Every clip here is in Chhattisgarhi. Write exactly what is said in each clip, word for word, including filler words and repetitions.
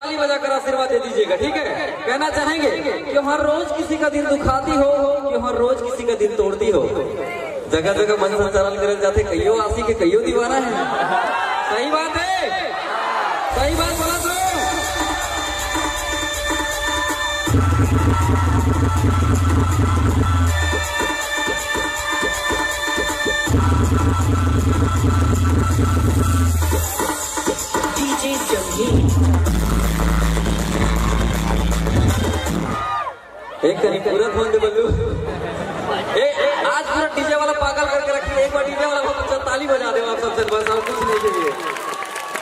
ताली बजाकर आशीर्वाद दे दीजिएगा, ठीक है? कहना चाहेंगे कि हर रोज किसी का दिल दुखाती हो, कि हर रोज किसी का दिल तोड़ती हो। जगह जगह मंच संचालन करल जाथे, कइयो आशिक है, कइयो दीवाना है। सही बात है, सही बात बोला तो। DJ Jamhir। एक करीब पूरा फोन दे बल्लू। ए, ए, आज पूरा डीजे वाला पागल करके रखी है। एक बार डीजे वाला बहुत अच्छा ताली बजा दे आप सबसे, बस और कुछ नहीं चाहिए।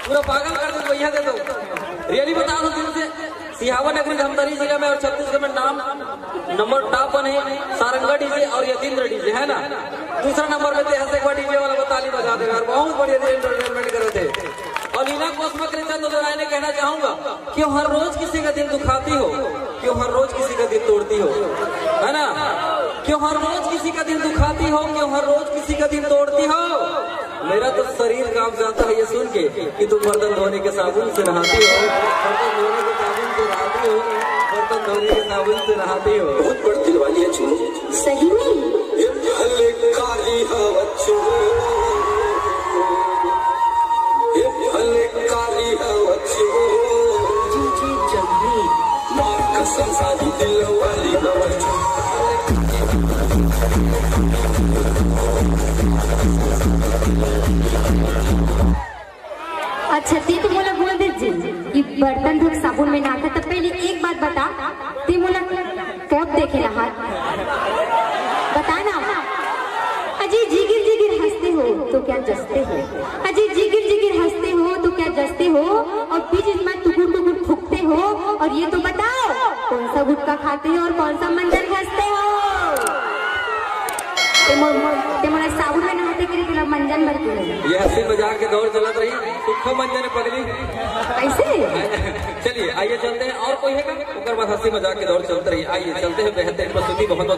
पूरा पागल कर दे भैया, दे दो। रियली बता दो दिल से, सिहावा नगरी धमतरी जिला में और छत्तीसगढ़ में नाम नंबर टॉप वन है सारंगा डीजे और यतीन्द्र डीजे, है ना? दूसरा नंबर पे ते हंस, एक बार डीजे वाला को ताली बजा देगा। और बहुत बढ़िया एंटरटेनमेंट करे थे। और लीला कोसमा कृष्ण दोदराय ने कहना चाहूंगा कि हर रोज किसी का दिल दुखाती हो, क्यों हर रोज किसी का दिल तोड़ती हो, है ना? क्यों हर रोज किसी का दिल दुखाती हो, क्यों हर रोज किसी का दिल तोड़ती हो? मेरा तो शरीर कांप जाता है ये सुन के कि तुम बर्तन धोने के साबुन से नहाती हो, बर्तन धोने के साबुन से नहाती हो, बर्तन धोने के साबुन से नहाती हो। बहुत बड़ दिल वाली है चुन्नू। सही में? ये भले कारी हवा चुन्नू, ये भले कारी हवा चुन्नू। DJ Jamhir। माँ कसम सारी दिल वाली हवा चुन्नू। अच्छा, ते तो मोला बोल दे जी, ये बर्तन धोके साबुन में नहाता, तब पहले एक बात बता, ते मोला कब देखे रहा? बता ना। अजय जिगिर जिगिर हंसते हो तो क्या जचते हो? अजय जिगिर जिगिर हंसते हो तो क्या जचते हो? और बीच में टुकुर टुकुर थूकते हो। और ये तो बताओ, कौन सा गुटखा खाते हो और कौन सा मंजन घसते हो? ते मोर, ते मोला साबुन में नहाते के लिए तोला मंजन भर के लगे। ये हंसी मजाक के दौर चलत रही, सुखो मंजन पगली। ऐसे? चलिए, आइए चलते हैं। और कोई है क्या? ओकर बाद हंसी मजाक के दौर चलते रही। आइए चलते हैं, बेहतरीन प्रस्तुति, बहुत बहुत